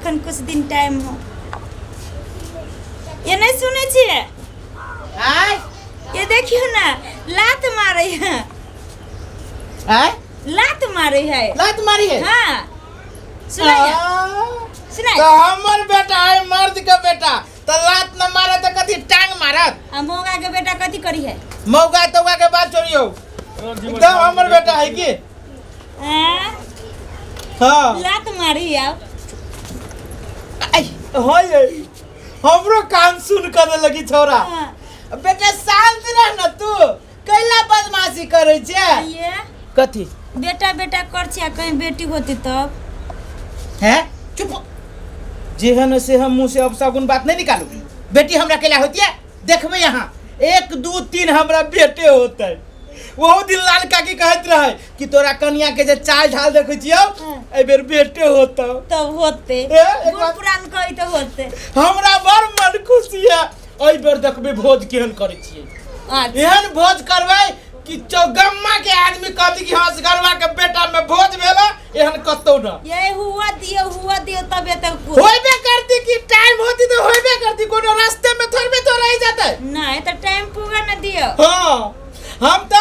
अखन कुछ दिन टाइम हो। ये नहीं सुनै छियै? आय। ये देखियो ना, लात मारे है। आय। लात मारे है। लात मारी है? हाँ, सुनाइए। सुनाइए। तो हमर बेटा है, मर्द के बेटा तो लात न मारे तो कथी टांग मारत? आ मौगा के बेटा कथी करी है? मौगा तौगा के बात छोड़ियो, एकदम हमर बेटा है की। हाँ। हाँ। लात मारी आब। होय, हमरो कान सुन करे लगी छोरा। हाँ। बेटा शांत रह न, तू कैला बदमाशी करे छे? ये कथी? बेटा बेटा कर छी, आ कहीं बेटी होती तब? हैं, चुप। जे है न से हम मुंह से अब सगुन बात नहीं निकालू। बेटी हमरा कैला होती है? देखबे यहाँ 1 2 3 हमरा बेटे होते। वहु दिन लाल काकी कहत रहे कि तोरा कनिया के जे चाल ढाल देखै छियौ, एहि बेर बेटे होतौ। तब होते। ए, एक बूढ़ बात- पुरान कही तो होते। हमरा बड़ मन खुशी है। एहि बेर देखबै भोज केहन करै छियै। अच्छा। एहन भोज करबै कि चौगम्मा के आदमी कहती कि हंसगरवा के बेटा में भोज भेल, एहन कतौ न। ये हुआ दियो, हुआ दियो, तबे तक कुछ। होइबे करती कि टाइम होती तो होइबे करती, कोनो रास्ते में थोड़बे तो रह जाते। नहीं तो टाइम पूरा न दियो। हाँ, हम तो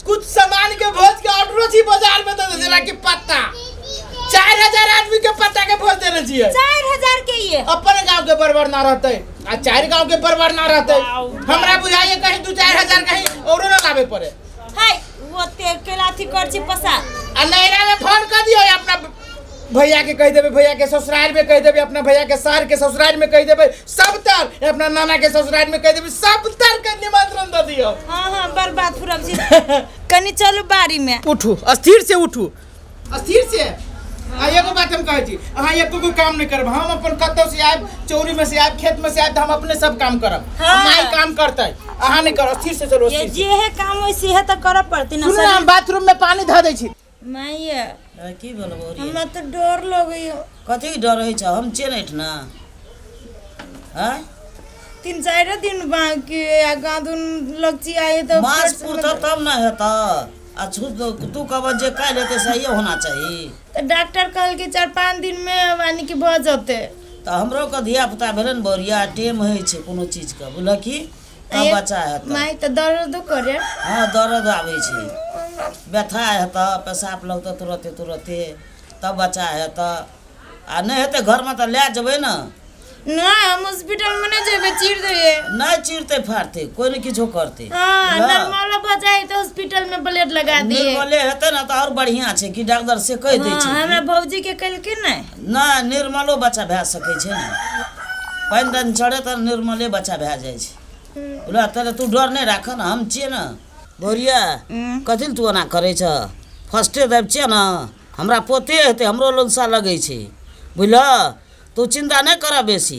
कुछ सामान के भोज के ऑर्डरो छी बाजार में, तो जेना कि पत्ता 4000 आदमी के पत्ता के भोज देने छियै। 4000 के ये? अपन गांव के बरबर ना रहते आ 4 गांव के बरबर ना रहते। हमरा बुझाइए कहीं 2-4 हजार कहीं औरो ना लावे पड़े। हाय, वो ते केला थी कर छी पसा। आ नैरा में फोन कर दियो, अपना भैया के कह देबे, भैया के ससुराल में कह देबे, अपना भैया के सार के ससुराल में कह देबे, सब तर अपना नाना के ससुराल में कह देबे, सब तर के निमंत्रण दे दियो। हाँ हाँ, बर्बाद फुरब छी। कनी चलू बाड़ी में। उठू, अस्थिर से उठू, अस्थिर से। आ एगो बात हम कहै छी, अहाँ एको गो काम नहि करब। हम अपन कतौ से आयब, चौरी में से आयब, खेत में से आयब, तऽ हम अपने सब काम करब। हाँ। माय काम करतै, अहाँ नहि करब। अस्थिर से चलू, ये अस्थिर से। जे है काम वैसे है तो करऽ पड़ती ना। सुनू ना, हम बाथरूम में पानी धऽ दै छी। माय। की भेल बौरी? हमरा तो डर लगैया। कथी के डर होइ छौ? हम छियै ने एहिठिना। आँय? 3-4 दिन बाकी है, आ गाँदुन लगची आए तो मास पेट से पुरतौ तब ने हेतौ। आ छू तू कहबह जे काल्हि हेतै सहिए होना चाही। तऽ डॉक्टर कहलकै 4-5 दिन में यानी कि भऽ जेतै। तऽ हमरो के धिया पुता भेलै ने बौरिया, टेम होइ छै कोनो चीजके, बुझलह की? तब बच्चा हेतौ। माय तऽ दर्दो करे। हँ, दर्द आबै छै, व्यथा हेतौ, पेशाब लगतौ तुरते तुरते, तब बच्चा हेतौ। आ नहि हेतै घरमे तऽ लए जेबै ने। नहीं, हम हॉस्पिटल में नहीं जेबे, चीर देबे। नहि चिरतै फाड़तै, कोइ नहि किछो करतै। हाँ। बुझलह? नॉर्मल भऽ जाए तो हॉस्पिटल में ब्लेड लगा दिए। निर्मले हेतै ने तऽ आओर बढ़िआँ छै कि डॉक्टर से कहि दै हाँ, छै। हमरा भौजी के कहलकै ने। नहि, निर्मलो बच्चा भए सकै छै ने। पानि तानि चढ़े तऽ निर्मले बच्चा भए जाइ छै, बुझलह? तैँ तू डर नहि राख ने, हम छियै ने। बौरिया, कथी लए तू एना करै छह? फर्स्टे दाबि छियै ने, हमरा पोते हेतै, हमरो ललसा लगै छै, बुझलह? तू चिन्ता नहि करऽ बेसी।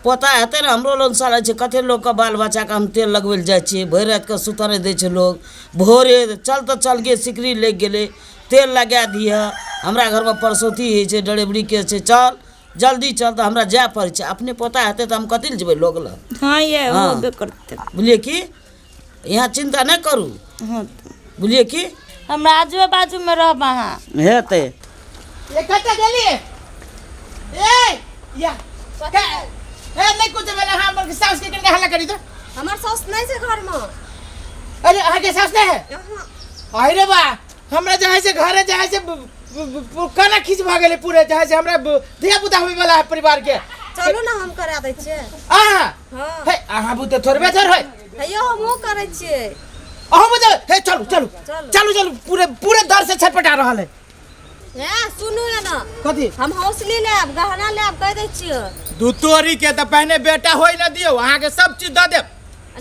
पोता हेतै ने, हमरो ललसा लगै छै। कतेक लोकके बाल बच्चाके हम तेल लगबै लए जाइ छियै, भरि रातिके सुतऽ नहि दै छै लोक। भोरे चल तऽ चल गे, सिकरी लागि गेलै, तेल लगा दिहऽ, हमरा घरमे परसौती होइ छै, डिलेवरी केस छै, चल जल्दी चल, तऽ हमरा जाय पड़ै छै। अपने पोता हेतै तऽ हम कथी लए जेबै लोक लग? हाँ, ये हाँ। होबे करते। बुझलियै कि? यहाँ चिन्ता नहि करू। हाँ। बुझलियै कि? हमरा आजू बाजू में रहब अहाँ। हेतै। ए, कतऽ गेलियै? ए या ए, नहि कुछ भेलै। अहाँ हमर साउस के कनिका हल्ला करी तऽ। हमर साउस नहि छै घरमे। अरे, अहाँके साउस नहि है? अरे बा, हमरा जे है से घरे जे है से कना खींच भऽ गेलै पूरे, जे है से हमरा धिया पुता होय वाला है परिवार के। चलू ने, हम करा दै छियै। अहाँ? हाँ। हे, अहाँ बुते थोड़बे थोड़ है। हे यौ, हमहूँ करै छियै। अहाँ बुते? हे चलू चलू। चलू। चलू चलू, पूरे पूरे दर से छटपटा रहल है। हे सुनू ने। कथी? हम हौसली लेब, गहना लेब, कहि दै छियै। दू तोरी के, तऽ पहिने बेटा होय न दियौ, अहाँके सब चीज दऽ देब।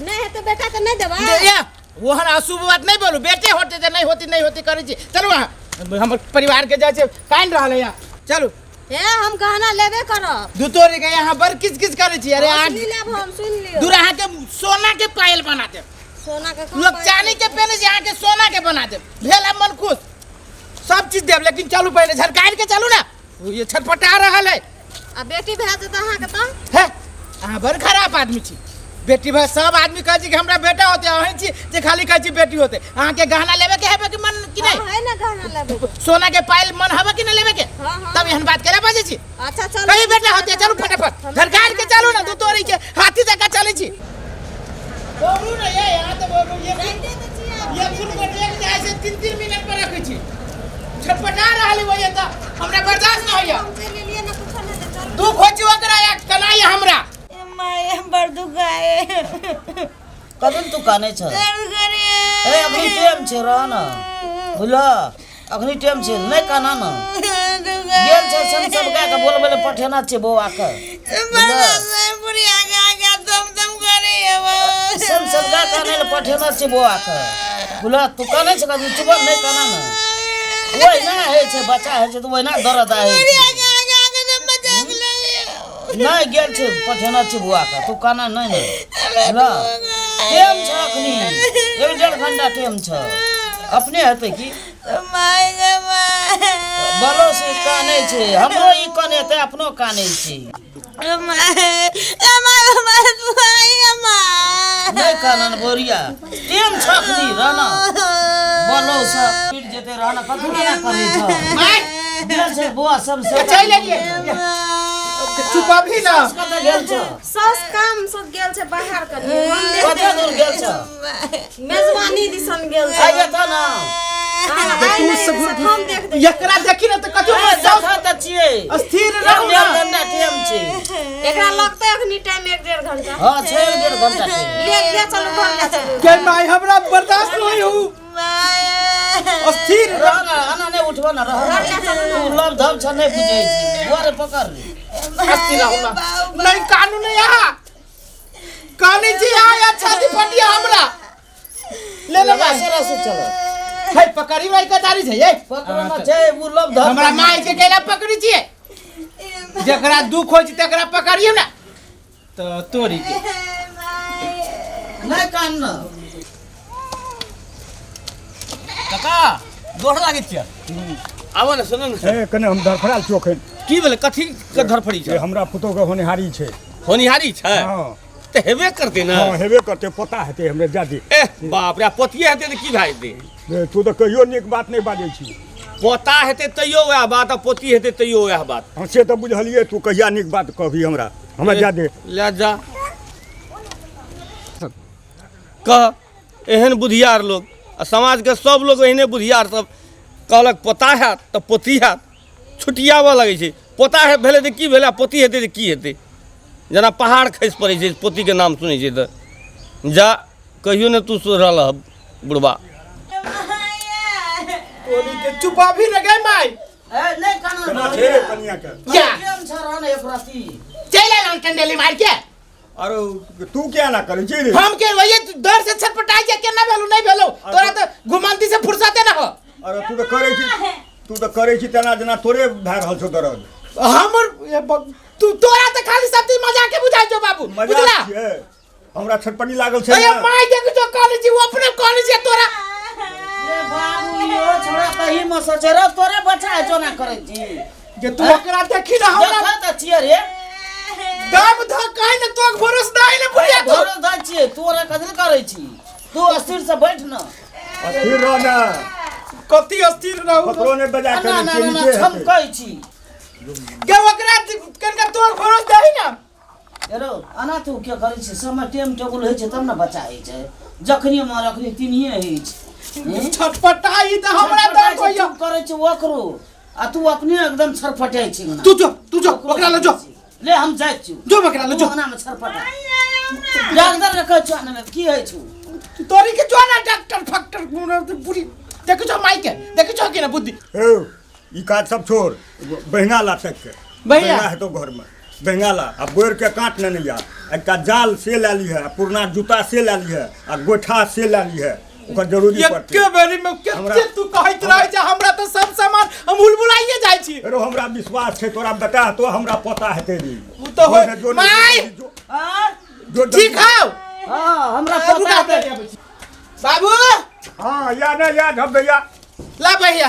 नहि हेतै बेटा तऽ नहि देबै? दे, ए, ओहन अशुभ बात नहि बोलू। बेटे होते तऽ नहि होती, नहि होती करै छी। चलू, अहाँ हमर परिवार के जाइ छै कानि रहल है यहाँ, चलू। हे, हम गहना लेबे करब। दू तोरी के, यहाँ बड़ किच किच करै छी। अरे अहाँ हौसली लेब हम, सुनि लियौ। दूर, अहाँके सोना के पायल बना देब। सोना के कहाँ लोग पायल? चांदी के पहने छै, अहाँके सोना के बना देब। भेल आब मन खुश? सब चीज देब, लेकिन चलू, पहले झरकारि के चलू ना, ये छटपटा रहल है। आ बेटी भए जेतै अहाँके तऽ? हे, अहाँ बड़ खराब आदमी छी। बेटी भाई सब आदमी कहै छै कि हमरा बेटा होते, अहीं छी जे खाली कहै छी बेटी होते। अहाँके गहना लेबे के हेबे कि मन कि हाँ, नहीं? है ना गहना लेबै के। सोना के पायल मन हबे कि नहीं लेबे के? हाँ, हाँ। तब एहन बात केना बाजै छी? अच्छा चलू। कहीं बेटा होते, चलू फटाफट धरकार के चलू ना, दू तोरी के हाथी जकाँ चलै छी। दौड़ू ना ये, यहाँ तो बोलू ये ये फूल गोटे एक जाइ से 3-3 मिनट पर रखै छी। छटपटा रहल है ये तऽ हमरा बर्दाश्त न होइया। हम चलि एलियै ना, कुछो नहि दे, चलू। दुख होइ छै ओकरा या कनाइ हमरा। ए my, बड़ दुख आए। कदन तू कानै छ? दर्द करे। ए अखनी टाइम छै, रह न, बुझल? अखनी टाइम छै, नहि काना न। गेल छै सन सब गाय के बोलबै लए पठेना छै बौआ के। सन सब गाय के आनै लए पठेना छै बौआ के, बुझल? तू कानै छै कदन? चुप, नहि काना न। ओहिना होइ छै, बच्चा होइ छै तऽ ओहिना दर्द होइ छै। नहि गेल छै पठेना छै बौआ के, तू काना नहि ने, बुझल? टाइम छै अखनी, 1-1.5 घंटा टाइम छै, अपने हेतै की। बलो से कानै छै, हमरो ई कनेतै, अपनो कानै छै। नहि कानन बोरिया, टाइम छै अखनी, रहना बलो से पीट जेतै, रहना। कथी ना करै छ? My गेल छै बौआ सब से। चलि एलियै, चुप अभी ना। कतऽ गेल छ? सास काम सब गेल छै बाहर कनि। हम देख कतऽ दूर गेल छ? मेजबानी दिसन गेल छै। आइ एतऽ न। हाँ, आइ नहि से हम देख दै। एकरा देखी ने तऽ कथी ए, देखऽ तऽ छियै। स्थिर एक रहू डेढ़ ना। घंटा टाइम छै। एकरा लगतै अखनी टाइम 1-1.5 घंटा। हँ छै, 1-1.5 घंटा टाइम। ले ले चलू, घर ले चलू। के माय, हमरा बर्दाश्त नहीं हो, अस्थिर रह न, एना नहि उठबऽ न, रह न। तू लव धव छ नहि बुझै छी, बुआ रे पकड़ रे। अस्थिर रहू ना, नहीं कानू नहीं। यहाँ कानी जी आय, अच्छा जी फटिया हमरा ले ले भाई। रसे रसे चल। हे पकड़ी भाई का दारी छै ये। पकड़ न छै, उ लव धव। हमरा माय के केला पकड़ी छियै? जकरा दुख होइ छै तकरा पकड़ियौ ना तऽ तोरी के। नहि कान न। काका, गोर लागै छियै। आबऽ ने, सुनू ने। ए कने हम धरफड़ायल छियौ एखन। की भेलै? कथी के धरफड़ी ए छै? हमरा पुतोहके होनिहारी छै। होनिहारी छै? हँ। तऽ हेबे करतै ने। हँ, हेबे करतै, पोता हेतै हमरे जादी। एह बाप रे, पोतिए हेतै तऽ की भए जेतै? ए, तू तऽ कहियो नीक बात नहि बाजै छी। पोता हेतै तैयो वएह बात आ पोती हेतै तैयो वएह बात। हँ, से तऽ बुझलियै, तू कहिया नीक बात कहबी हमरा? हमरा जा दे। ले जा, कह एहन बुधियार लोग आ समाजके सब लोग एहने बुधियार सब कहलक पोता हैत तऽ पोती हैत, छुटियाबऽ लगै छै। पोता है भेलै तऽ की भेलै आ पोती हेतै तऽ की हेतै? जेना पहाड़ खसि पड़ै छै पोतीके नाम सुनै छै तऽ। जा, कहियो ने तू सुधरल हऽ बुढ़बा। तोरी के, चुप अभी न गे माय। ए नहि कान। केना छै रे कनिया के? या टाइम छै, रह न एक रति। चलि एलहुँ टंडेली मार के। अरे तू किया ना करै छी रे? हम के वही डर से छटपटाइ छै, केना भेलौ नहि भेलौ। तोरा तऽ घुमंती से फुर्सते ना हो। अरे तू तऽ करै छी, तू तऽ करै छी तेना जेना तोरे भए रहल छौ दर्द। हमर ए तू तोरा तऽ खाली सब चीज मजाक के बुझाइ छौ बाबू। मजाक बुझला? छियै, हमरा छटपटी लागल छै अरे ने। My देख जो कहने छी, वो अपने कहने छी तोरा। ए बाबू, इहो छोड़ा तही में सोचे रे, तोरे बच्चा है जो ना करै छी। जे तू ओकरा देखी ना हमरा। देखा तऽ छियै रे। दम ध कहि ने तोक भरोस नहीं ने बुढ़िया तू। भरोस दै छियै, तू ओरा कथी लए करै छी? तू अस्थिर से बैठ न। अस्थिर रह ने। कथी अस्थिर रहू? ककरो नहि बजा ना के ना छियै, ना, ना नीचे हेतै। छमकै छी। के ओकरा कनका तोक भरोस दही ना। हेरो अना तू के करै छी? समय टाइम टेबुल होइ छै तब ने बच्चा होइ छै। जखनी मर अखनी तिनिये होइ छै। हम्म? छटपटाई तऽ हमरा दर्द होइया। चुप करै छै ओकरो आ तू अपने एकदम छरफटाइ छी। तू जो, तू जो ओकरा ल जो। ले, हम जाइत छी। जो ओकरा ल जो। तू अंगना में छरफटा डॉक्टर के कहै छौ आनै लए, की होइ छौ? तोरी के जो ना डॉक्टर फक्टर बुढ़ी देखै छौ माई के, देखै छौ कि ना बुद्धि। हौ, ई काज सब छोड़, बहिंगा ला फेंक के। बहिंगा? बहिंगा हेतौ घरमे, बहिंगा ला आ बोरि के काट नेने जा। एकटा जाल से लए लिहे आ पुरना जूता से लए लिहे आ गोइठा से लए लिहे, ओकर जरूरी पड़तै। एके बेरी में कते तू कहैत रहै छै, हमरा तऽ सब सामान हम भूल भुलाइए जाइ छी। रो हमरा विश्वास छै तोरा बेटा तो हमरा पता हेतै रे। उ तऽ होय। जो- जो- माय! जो- आँ? जो- ठीक हौ। हँ, हमरा रुका पता हेतै। दे बाबू। हाँ, या ना या झप भैया। ला भैया।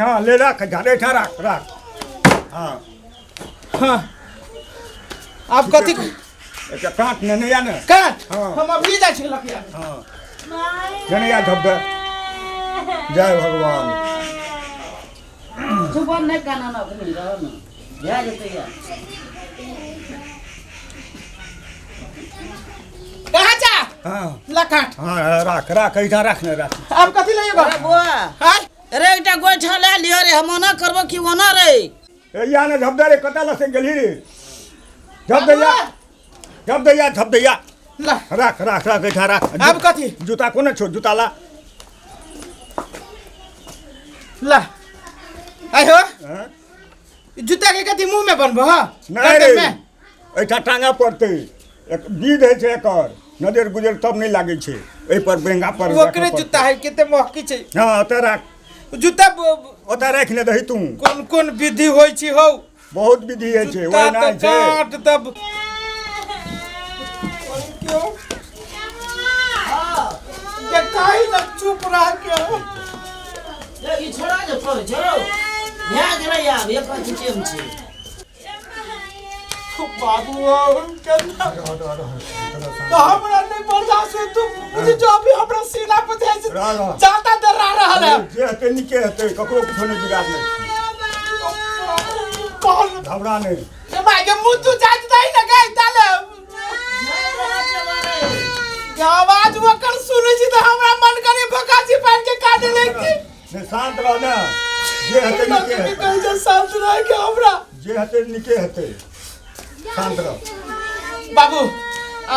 हाँ, ले रख, झाड़े ठा रख रख। हाँ। हाँ, आब कथी? एकटा काँट नेने या ने। काट हाँ। हम अभी जाइ छी लकिया। हाँ, नेने या झप दे। जय भगवान। चुप नहि काना न, अखनी रह न, भए जेतै या। कहाँ जा? हाँ। ला काट। हाँ, राख राख, एहिठाम राख ने, राख। आब कथी लइएगा? अरे बौआ। आय। अरे एकटा गोइठा लए लिअ रे, हम ओना करबो कि ओना रे। ए या ने झप दे रे, कतऽ लसे गेलही रे? झप दे या, झप दे या, झप दे या। ला। राख राख राख, एहिठाम राख। आब कथी? जूता कोने छौ? जूता ला। ला आइ हो। हाँ? जूता के कथी मुंह में बनबो? ह नहि रे, गर्दन में? एहिठाम टांगा पड़तै। एक विध होइ छै एकर, नजर गुजर तब नहि लागै छै। एहिपर बेंगा पर राखऽ ओकरे पड़तै। जूता है, कते महकी छै। हँ, ओतऽ राख। जूता ओतऽ राखि ने दही तू। कोन कोन विधि होइ छै हौ? बहुत विधि होइ छै। जूता ओहिना तऽ होइ छै। काट तब क्यों देखाई न, चुप रह के। ई छोड़ा जे पर छोड़ो, भए गेलै आब, एक अथी टेम छै। बाबू केना तो हमरा नहीं बर्दाश्त होय, तू बुझ जो अभी हमरा सीना पर जाइ छै। रह, रह। जाता डरा रहल है। जे हेतै नीके हेतै, ककरो कुछो नहि बिगाड़ नहि। कौन? घबरा नहि। ए भाई के मुंह तू जात दही ना गई ताले के आवाज ओकर सुनै छी तऽ हमरा मन करे भकासी पानि के काटे लगती। नहि, शान्त रह ने, जे हेतै नीके हेतै। कहै छै शांत रह के हमरा। जे हेतै नीके हेतै, शान्त रह। बाबू, आ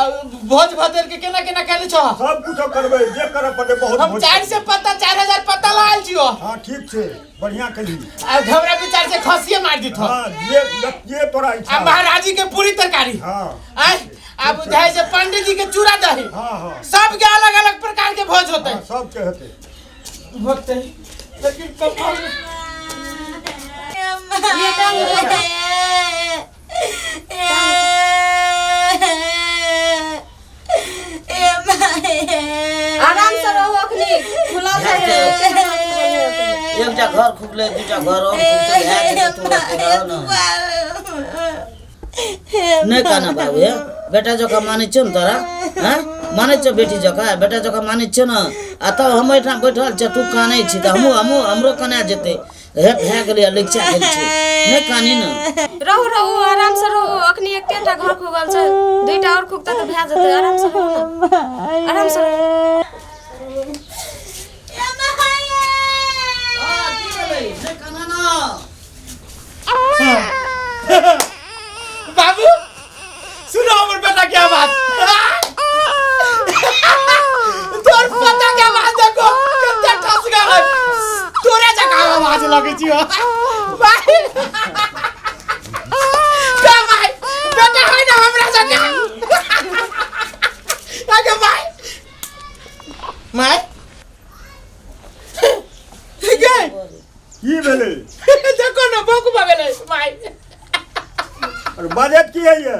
भोज भतेर के केना केना केने छौ? सब कुछो करबै, जे करऽ पड़तै बहुत हम भोज। 400 पत्ता, 4000 पत्ता लायल छियो। हँ, ठीक छै, बढ़िआँ केलही। आ हमरा विचार से खसिए मार दिथो। हँ, जे जे तोरा आ इच्छा। महाराजी के पूरी तरकारी। हँ। आय आब जाइ छै पंडित जी के चूड़ा दही। हँ हँ। सबके अलग अलग प्रकार के भोज होतै। हँ, सबके हेतै। होतै, लेकिन कपाल ये टांग दे। आराम से रहो, अखनी खुलल है। एकटा घर खुगलै, दूटा घर और खुगतै, भए जेतै तुरन्त। रह न, नहि काना बाबू। हे बेटा जकाँ मानै छियौ ने तोरा? हँ, मानै छियौ? बेटी जकाँ, बेटा जकाँ मानै छियौ ने? आ तब हम एहिठाम बैठल छियै, तू कानै छी तऽ हमहूँ हमहूँ हमरो कना जेतै। हे, भए गेलै, लगिचा गेल छै, नहि कानी ने। रहू रहू, आराम से रहू। अखनी एकेटा घर खुगल छै, दुईटा और खुगतै तऽ भए जेतै। आराम से रहू ने, आराम से रहू। हँ, की भेलै? नहि काना ने। बाबू, सुनो हमर बेटा के आवाज, तोर पता के आवाज देखो कते ठसगा है, तोरे जकाँ आवाज लगै छियो भाई। का भाई, बेटा है ना हमरा जकाँ? अगे भाई, my गे। की भेलै? देखो ना, भूख भऽ गेलै माय। अरे, बजट की होइए?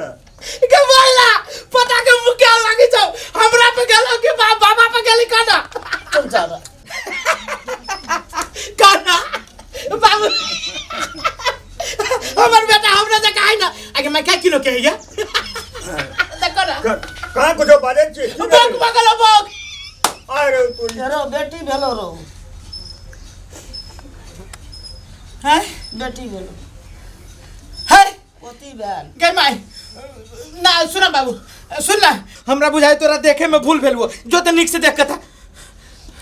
के बोला पता के मुँह के लागी छौ, हमरा पे गेलो कि बाबा पे गेली? काना। चल जा। काना बाबू, हमर बेटा हमरा जकाँ है ना? आगे मैं क्या किलो के है देखो ना। कहाँ कुछो बाजै छियै, की भूख भेलै? भऽ गेलो, भूख। अरे तू रो, बेटी भेलो रो। हैं? बेटी भेलो। है? पोती भेल। गे माय ना, सुन बाबू, सुन ना, हमरा बुझाइ तोरा देखे में भूल भेल, वो जो तऽ नीक से देख के था।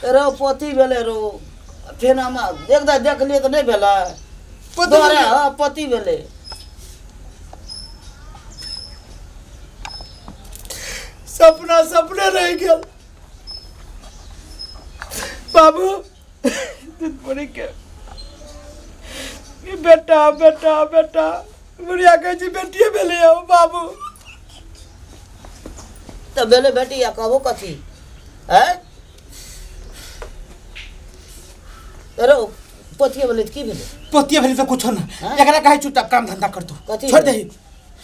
रो, पोती भेलै रो। फेर हम देख दे, देखलियै तऽ नहि भेलै। पोती तोरे भेलै? हँ, पोती भेलै। सपना सपने रह गेल बाबू। बुढ़ी के ई बेटा बेटा बेटा, बुढ़िया कहै छै बेटिए भेलै हौ बाबू। तऽ भेलै बेटी, आ कहबो कथी आँय रो, पोतिए भेलै तऽ की भेलै? पोतिए भेलै तऽ कुछो ना। हाँ? एकरा कहै चुपचाप काम धंधा कर तू। कथी छोड़ भेलै? दही।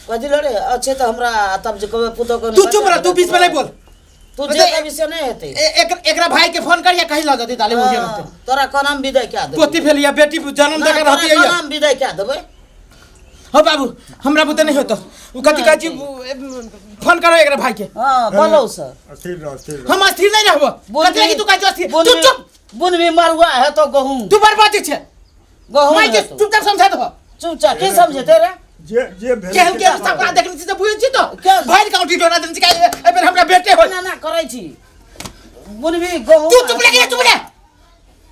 कथी लड़े अच्छे तऽ हमरा तब जे कहबै पुतोह के। तू चुप रह, तू बीच में नहीं बोल। तू जे कहबी से नहि हेतै। एकरा भाई के फोन करिया, कहीं लऽ जती ताले मुझे रहते। तोरा कोना हम विदाई कए देबै? पोती भेल या बेटी जन्म नहि, देकर तोरा रहती है। कोना हम विदाई कए देबै? हो बाबू हमरा बुते नहीं होतो। उ कथी कहै छी, फोन करो एकरा भाई के। हाँ बोलो सर। स्थिर रह, स्थिर रह। हम अस्थिर नहीं रहबो। कथी लागी तू कहै छी अस्थिर? तू चुप। बुनबी मरुआ है तो गहूम। तू बर्बाद छै। गहूम माय के हेतौ। चुपचाप समझा दो। चुपचाप की समझेते रे? जे जे भेलै केहन से केहन सपना देखने छी तऽ बुझै छी तो क्या? भरि गाँव ढोरा देने छी कि एहि बेर हमरा बेटे होय। ना ना करै छी बुनबी गहूम। तू चुप लगे, चुप रे।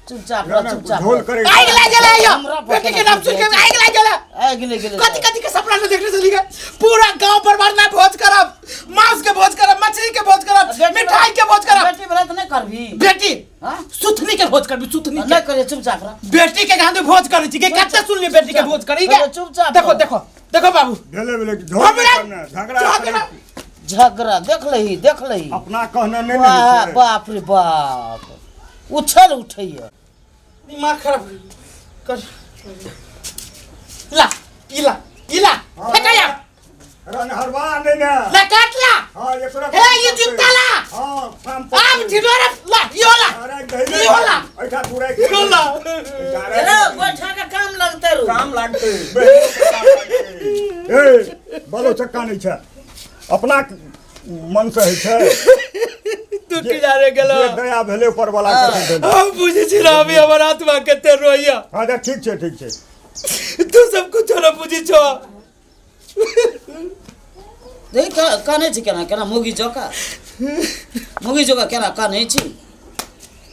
चुपचाप ना, रह, ना, चुपचाप झोल रह। करै आगि लागि गेलै यौ। हमरा पता बेटी के नाम सुन के नहीं। आगि लागि गेलै। आगि लागि गेलै। कथी कथी के सपना में देखने चली गए। पूरा गांव परिवार में भोज करब, मांस के भोज करब, मछली के भोज करब, बेटी मिठाई के भोज करब। बेटी भेलै तऽ नहि करबी? बेटी हाँ? सुथनी के भोज करबी, सुथनी के। नहि करियै, चुपचाप रह। बेटी के गांधी भोज करै छी के कते सुनली बेटी के भोज करी के? अरे चुपचाप देखो रह। देखो देखो बाबू। भेलै भेलै कि झोल हमरा करना, झगड़ा झगड़ा। करै। झगड़ा देख लही, देख लही। अपना कहना नहि ने वाह, होइ छै। बाप रे बाप, उछल उठैया। दिमाग खराब कर। ला इला इला फेकाया। रनहरवा नहि ने। ला काट ला। हाँ, एकरा हे, ये जूता ला। हाँ, काम आम ढिढोरा ला, यो ला। अरे, दही यो ला। ऐठा पूरा यो ला। अरे गोइठा के काम लगतै रू। काम लागतै, बहनो के काम लागतै। ए, बालो चक्का नहि छै, अपना मन से होइ छै। तू की जाने गेलो? जे दया भेलै ऊपर वाला के से भेलै। हम बुझै छी ना अभी हमर आत्मा कते रोइया। हाँ, अच्छा, ठीक छै, ठीक छै। तू सब कुछो ना बुझी छो। देख कानै छी केना केना मुगी जका, मुगी जका केना कानै छी।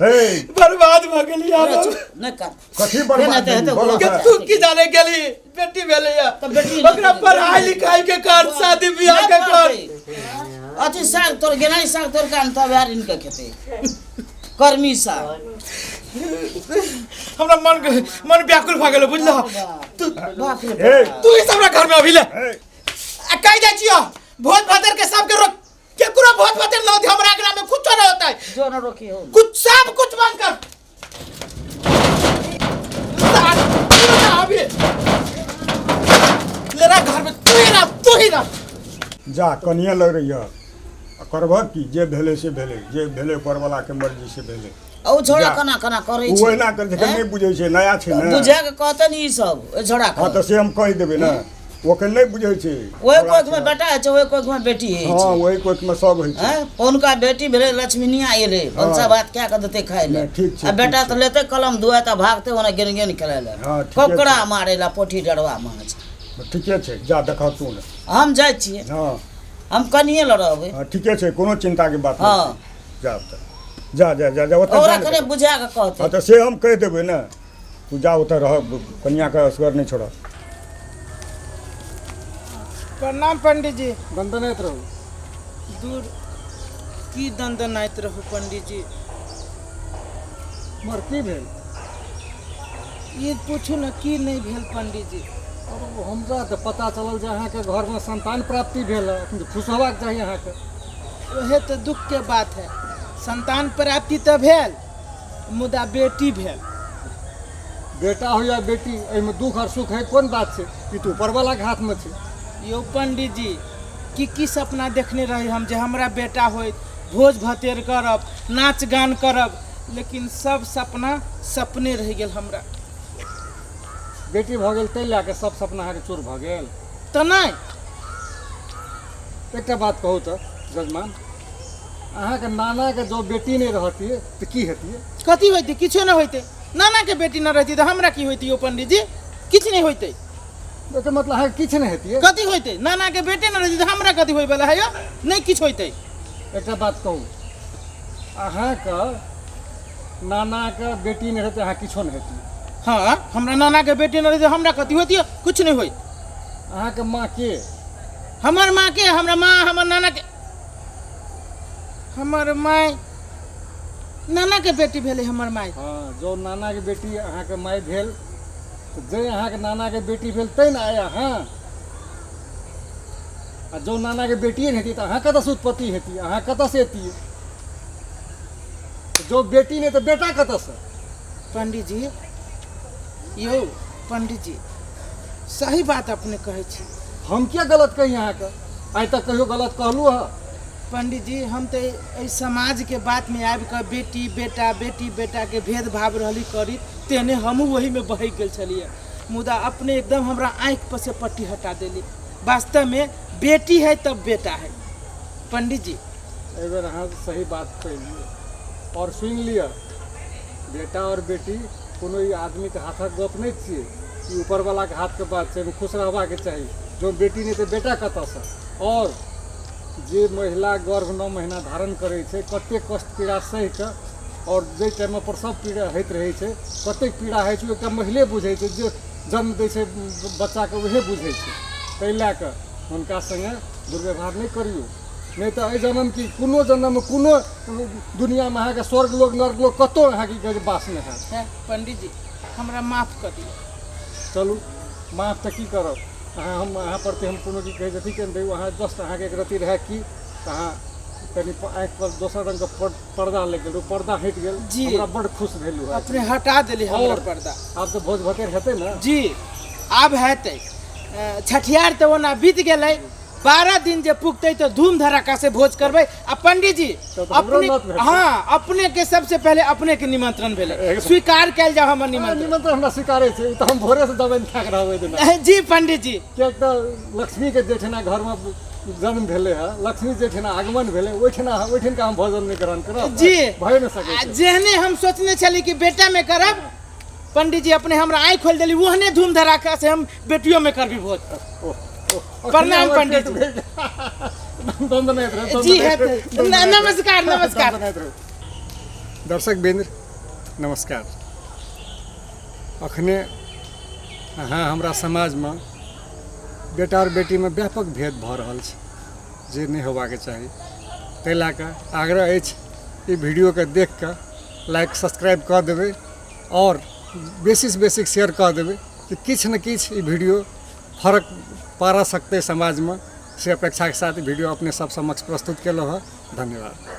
हे बर्बाद भऽ गेली आब। अरे चुप, नहि कान। कथी बर्बाद हेतै, हेतै, भेली? बोलो हेतै। तऽ। तू की जाने गेली बेटी भेलै या तऽ बेटी ओकरा पढ़ाई लिखाई के कर, शादी बियाह के कर। अथी साग तोड़ गेनाइ, साग तोड़ के आनतऽ वएह ऋण के खेतै, कर्मी साग। हमरा मन मन व्याकुल भऽ गेल बुझलह। तू बाप रे हे। बाप। तू ही सब हमरा घर में अभी ले। हे। आ कहि जाइ छियौ भोज भातर के सबके रोक, केकरो भोज भातर न होती, हमरा अंगना में कुछो न होता है। जो न रोकी हो। कुछ सब कुछ बंद कर। तू ना अभी लेरा घर में तू ही ना, तू ही ना। जा कनिया लग रही है। आ करबह की, जे भेलै से भेलै, जे भेलै ऊपर वाला के मर्जी से भेलै। आ उ छोड़ा जा। केना केना करै ओ छै? ओहिना करै छै, हैं? नहि बुझै छै, नया छै ने। बुझा के कहतै ने ई सब ओहि छोड़ा के। हाँ, तऽ से हम कहि देबै ने, ओकर नहि बुझै छै। ओहि कोख में बेटा होइ छै, ओहि कोख में बेटी होइ हाँ, छै। ओहि कोख में सब होइ छै। हैं? हुनका बेटी भेलै लक्ष्मीनिया एलै, भनसा भात कए कऽ देतै खाय लए। नहि, ठीक छै, आ बेटा ठीक तऽ लेतै कलम दुआइ तऽ भागतै ओना गेन गेन खेलाय लए। हाँ, ठीके छै। ककड़ा मारै लए पोठी डरवा माछ। ठीके छै, जा देखह तू ने। हम जाइ छियै। हाँ। हम कनिये लऽ रहबै। हाँ, ठीके छै, कोनो चिंता के बात नहि हाँ। छै। जा तऽ। जा, जा, जा, जा, ओतऽ ओकरा जा ने। कने बुझा कऽ कहतै। हाँ, तऽ से हम कहि देबै ने, तू जा ओतऽ रह, कनिया के असगर नहि छोड़ह। प्रणाम पंडित जी। दंदनाइत रहू। दूर की दंदनाइत रहू पंडित जी। मर की भेल? ई पूछू ने की नहि भेल पंडित जी। अब हमरा तऽ पता चलल जे अहाँके घरमे संतान प्राप्ति भेल है, अखन तऽ खुश होबाक चाही अहाँके। ओहे तऽ दुख के बात है, संतान प्राप्ति तऽ भेल मुदा बेटी भेल। बेटा हो या बेटी, एहिमे दुख और सुख है कोन बात छै, ई तऽ ऊपरवाला के हाथमे छै। यौ पंडित जी, की की सपना देखने रही हम जे हमरा बेटा होइत, भोज भतेर करब, नाच गान करब, लेकिन सब सपना सपने रहि गेल हमरा। बेटी भऽ गेल ताहि लए कऽ सब सपना अहाँके चूर भऽ गेल? तऽ नहि। एकटा बात कहू तऽ जजमान, अहाँके नानाके जँ बेटी नहि रहतियै तऽ की हेतियै? कथी होइतै? किछो नहि होइतै। नानाके बेटी नहि रहतियै तऽ हमरा की होइतै यौ पंडित जी? किछु नहि होइतै। एकर मतलब अहाँके किछु नहि हेतियै? कथी होइतै? नानाके बेटे नहि रहतियै तऽ हमरा कथी होइवला है यौ? नहि किछु होइतै। एकटा बात कहू, अहाँके नानाके बेटी नहि रहतै अहाँ किछो नहि हेतियै? हाँ, हमरा नानाके बेटी नहि रहतै हमरा कथी होइतियै? किछु नहि होइत। अहाँके माँ के? हमर माँ के? हमरा माँ हमर नाना के, हमर माय नाना के बेटी भेलै हमर माय। हाँ, जो नाना के बेटी अहाँके माय भेल, तऽ जे अहाँके नाना के बेटी भेल तै ने आइ अहाँ। आ जो नाना के बेटिए नहि हेती तऽ अहाँ कतऽसँ उत्पत्ति हेती, अहाँ कतऽसँ एतियै? जो बेटी नहि तऽ बेटा कतऽसँ? पंडित जी, यौ पंडित जी, सही बात अपने कहै छी। हम किया गलत कही अहाँके? आइ तक कहियो गलत कहलहुँ हँ? पंडित जी, हम तऽ एहि समाजके बातमे आबि कऽ बेटी बेटा बेटी बेटाके भेदभाव रहली करी, तेहने हमहूँ ओहीमे बहकि गेल छलियै। मुदा अपने एकदम हमरा आँखि पर से पट्टी हटा देली। वास्तव में बेटी है तब बेटा है। पंडित जी एहि बेर अहाँ सही बात कहलियै आओर सुनि लिअ, बेटा आओर बेटी कोनो ई आदमीके हाथक गप नहि छियै, ई ऊपरवलाके हाथके बात छै। एहिमे खुश रहबाके चाही। जँ बेटी नहि तऽ बेटा कतऽसँ? आओर जे महिला गर्भ 9 महीना धारण करै छै, कतेक कष्ट पीड़ा सहि कऽ, आओर जाहि टाइममे प्रसव पीड़ा होइत रहै छै, कतेक पीड़ा होइ छै, ओ एकटा महिले बुझै छै, जे जन्म दै छै बच्चाके उहे बुझै छै। ताहि लए कऽ हुनका सङ्गे दुर्व्यवहार नहि करियौ, नहि तऽ एहि जन्म की कोनो जन्ममे कोनो दुनिआँमे अहाँके स्वर्ग लोक नर्क लोक कतहु अहाँके की कहै छै वास नहि हैत। हैं पंडित जी, हमरा माफ कऽ दिअ। चलू, माफ तऽ की करब अहाँ, हम अहाँ प्रति हम कोनो की कहै छै अथी केने रही। अहाँ जस्ट अहाँके एक रत्ती रहए कि तऽ अहाँ कनि आँखि पर दोसर रङ्गके पर्दा लागि गेल, ओ पर्दा हटि गेल जी। हमरा बड्ड खुश भेलहुँ। अपने हटा देली हमरा और पर्दा। आब तऽ भोज भतेर हेतै ने? जी, आब हेतै। छठियार तऽ ओना बीत गेलै, 12 दिन जे पुगतै तऽ धूम धड़ाका से भोज करबै। आ पंडित जी तब तऽ हमरो अपने नौत भेटतै। हाँ, अपने के सबसे पहले अपने के निमंत्रण भेलै, स्वीकार कयल जाओ हमर निमंत्रण। निमंत्रण हमरा स्वीकारे छै, ई तऽ हम भोरे से जबैन खाके रहबै ओहि दिना। जी पंडित जी। किएक तऽ लक्ष्मीके जेठिना घरमे जन्म भेलै हँ, लक्ष्मी जेठिना आगमन भेलै, ओहिठिना ओहिठिनका हम भोजन नहि ग्रहण करब जी भए नहि सकै आ छै। जेहने हम सोचने छली कि बेटा में करब, पंडित जी अपने हमरा आँखि खोलि देली, ओहने धूम धड़ाका से हम बेटियो में करबी भोज। ओह, ओह, प्रणाम अखने हमर पंडित पेट जी। भरि गेल। दन्दनाइत रहू, जी दन्दनाइत है रहू, दन्दनाइत रहू। नमस्कार नमस्कार। दन्दनाइत रहू। दर्शक बिंद नमस्कार। अखने अहाँ हमरा समाजमे बेटा आओर बेटीमे व्यापक भेद भऽ रहल छै, जे नहि होबाके चाही। ताहि लए कऽ आग्रह अछि, ई वीडियोके देख कऽ लाइक सब्सक्राइब कऽ देबै आओर बेसीसँ बेसी शेयर कऽ देबै कि किछु ने किछु ई वीडियो फर्क पारा सकतै समाजमे, से अपेक्षाके साथ ई वीडियो अपने सब समक्ष प्रस्तुत केलहुँ हँ। धन्यवाद।